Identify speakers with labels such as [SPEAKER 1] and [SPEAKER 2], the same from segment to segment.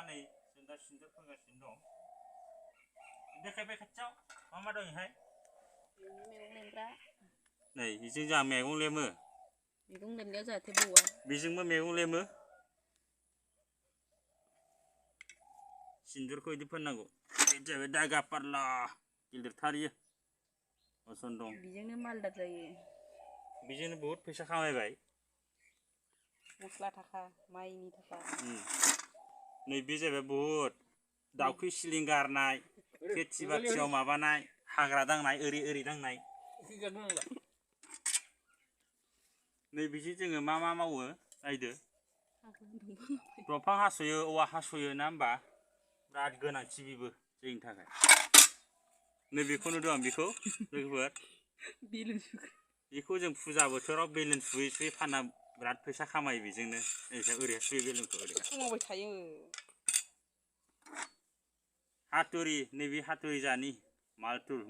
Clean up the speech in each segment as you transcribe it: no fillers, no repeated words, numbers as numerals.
[SPEAKER 1] नै जों दा सिन्दुर फोगासिनो दं देखायबाय खाथियाव मा दं इहाय
[SPEAKER 2] मैगं लेमग्रा
[SPEAKER 1] नै बेजों जोंहा मैगं लेमो
[SPEAKER 2] मैगं लेमनायाव जाहाथे बौआ
[SPEAKER 1] बेजोंबो मैगं लेमो सिन्दुरखौ इदि फोननांगौ जाबाय दागा पारला गिलिरथार इयो असन दं
[SPEAKER 2] बेजोंनो मालदार जायो
[SPEAKER 1] बेजोंनो बहुत फैसा खामायबाय
[SPEAKER 2] मस्ला थाखा माइनि थाखा
[SPEAKER 1] नै बे जाबाय बहुत दाउखै सिलिं गारनाय खेथि बाथियाव माबानाय हाग्रा दांनाय ओरै दांनाय नै बिदि जोङो मा मावो नायदो दंफां हास'यो औवा हास'यो ना होमबा बिराद गोनांथि बेबो जोंनि थाखाय नै बेखौ नुदों आं बेखौ लोगोफोर बेखौ जों फुजा बोथोराव बेलुन सुयै फानना बिराद फैसा खामायो बेजोंनो ओरै सुयो बेलुनखौ ओरै
[SPEAKER 2] मावबाय थायो
[SPEAKER 1] हाथुरि नैबे हाथुरि जानि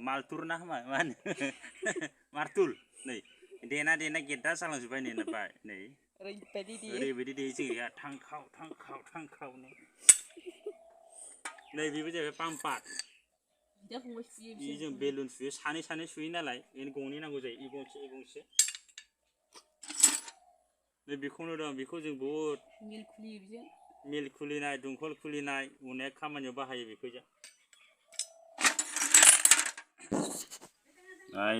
[SPEAKER 1] मालथुर ना मा होनो मारतुल नै देना गेद्दा जालांजोब्बाय नै नाबाय नै ओरैबायदि देयो जोंनिया थांखावनो नै बेबो जाहैबाय पाम्पार जों बेलुन सुयो सानै सुयो नालाय बेनो गंनै नांगौ जायो इ गंसे नै बेखौनो दं बेखौ जों बहुद मिल खुलिनाय दंखल खुलिनाय अनेक खामानियाव बाहायो बेखौ जों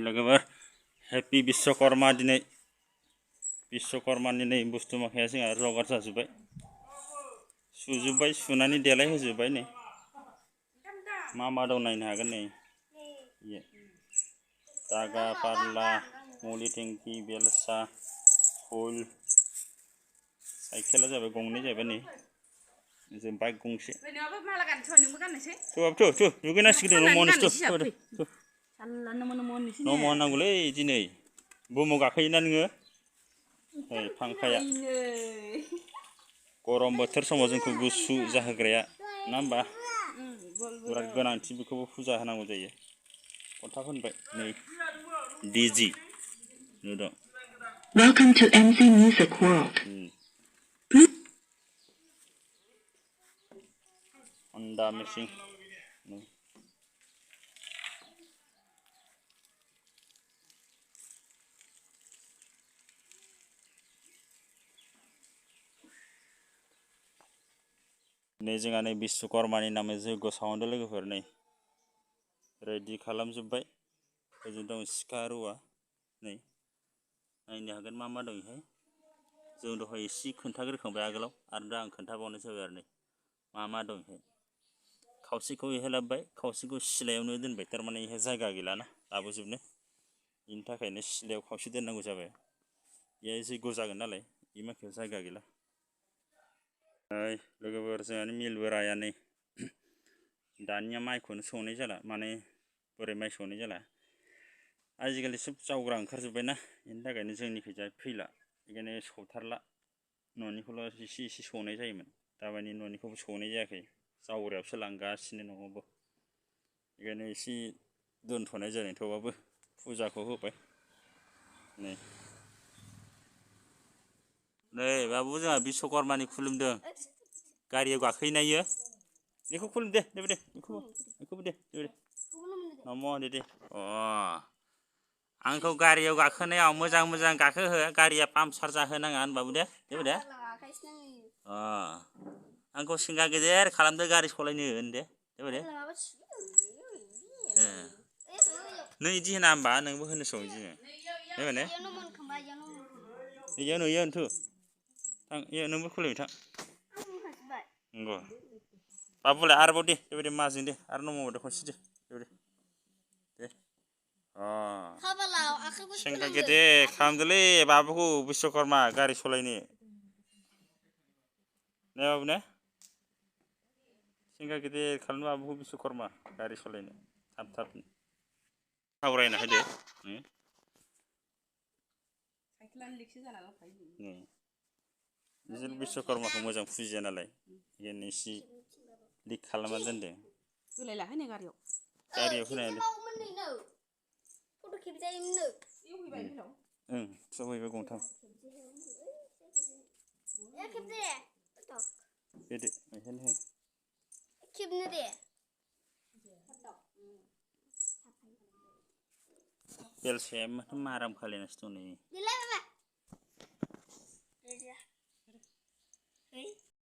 [SPEAKER 1] लोगोफोर हेपि बिश्वकर्मा दिनै बिश्वकर्मानि नै बुस्थु माखाया जोंहा जगार जाजोब्बाय सुजोब्बाय सुनानै देलाय होजोब्बाय नै मा दं नायनो हागोन नै दागा पारला मुलि टेंकि बेलसा फुल साइकेला जाबाय गंनै जाबाय नै जों बाइक गंसे दुगैनांसिगोन न' नांगौलै दिनै बुमाव गाखोयोना नोङो फांखाया गरम बोथोर समाव जोंखौ गुसु जाहोग्राया ना होमबा बिराद गोनांथि बेखौबो फुजा होनांगौ जायो खथा फोनबाय नै डिजि नुदों
[SPEAKER 3] Welcome to MC Music World.
[SPEAKER 1] Honda machine. नै जोंहा नै बिश्वकर्मानि नामै जयग' सावन्दों लोगोफोर नै रेडि खालामजोब्बाय ओजों दं सिखा रुवा नै नायनो हागोन मा दं बेहाय जों दहाय एसे खोन्थाग्रोखांबाय आगोलाव आरो दा आं खोन्थाबावनाय जाबाय आरो नै मा दं बेहाय खावसेखौ बेहाय लाबोबाय खावसेखौ सिलायावनो दोनबाय थारमाने बेहाय जायगा गैलाना लाबोजोबनो बेनि थाखायनो सिलायाव खावसे दोननांगौ जाबाय बेहाय जैग' जागोन नालाय बे माखायाव जायगा गैला लोगोफोर जोंहानि मिल बोराया नै दानिया माइखौनो सौनाय जाला माने बोरै माइ सौनाय जाला आजिखालि सोब जावग्रा ओंखारजोब्बायना बेनि थाखायनो जोंनिखैजाय फैला बेखायनो सौथारला न'निखौल' एसे सौनाय जायोमोन दामानि न'निखौबो सौनाय जायाखै जावग्रायावसो लांगासिनो न'आवबो बेखायनो एसे दोनथ'नाय जादों थेवबाबो फुजाखौ होबाय नै बाबु जोंहा बिश्वकर्मानि खुलुमदों गारियाव गाखोहैनायो बेखौ खुलुम दे बेखौबो दे नम' दे आंखौ गारियाव गाखोनायाव मोजां गाखोहो गारिया पाम्पसार जाहोनाङा होनबाबो दे आंखौ सिंगा गेदेर खालामदो गारि सालायनो होन दे नों इदि होना होमबा नोंबो होनोसो इदिनो इयावनोथ' थां नोंबो खुलिबाय थां नंगौ बाबुलाय आरोबाव दे बेबायदि माजों दे आरो नमाव दे खनसे दे बेबायदि दे सेंग्रा गेदेर खालामदोलै बाबुखौ बिश्वकर्मा गारि सालायनो ने बाबु ने सेंग्रा गेदेर खालामदों बाबुखौ बिश्वकर्मा गारि सालायनो थाब सावरायना होदो बिसोर बिश्वकर्माखौ मोजां फुजिया नालाय बेखायनो एसे लिक खालामना दोनदों गारियाव होनाय सहैबाय गंथाम बेदो बेखायनो हो
[SPEAKER 4] खेबनो दे
[SPEAKER 1] बेलसाया माथो माराम खालायनासो दं नै
[SPEAKER 4] दिलाय बाबा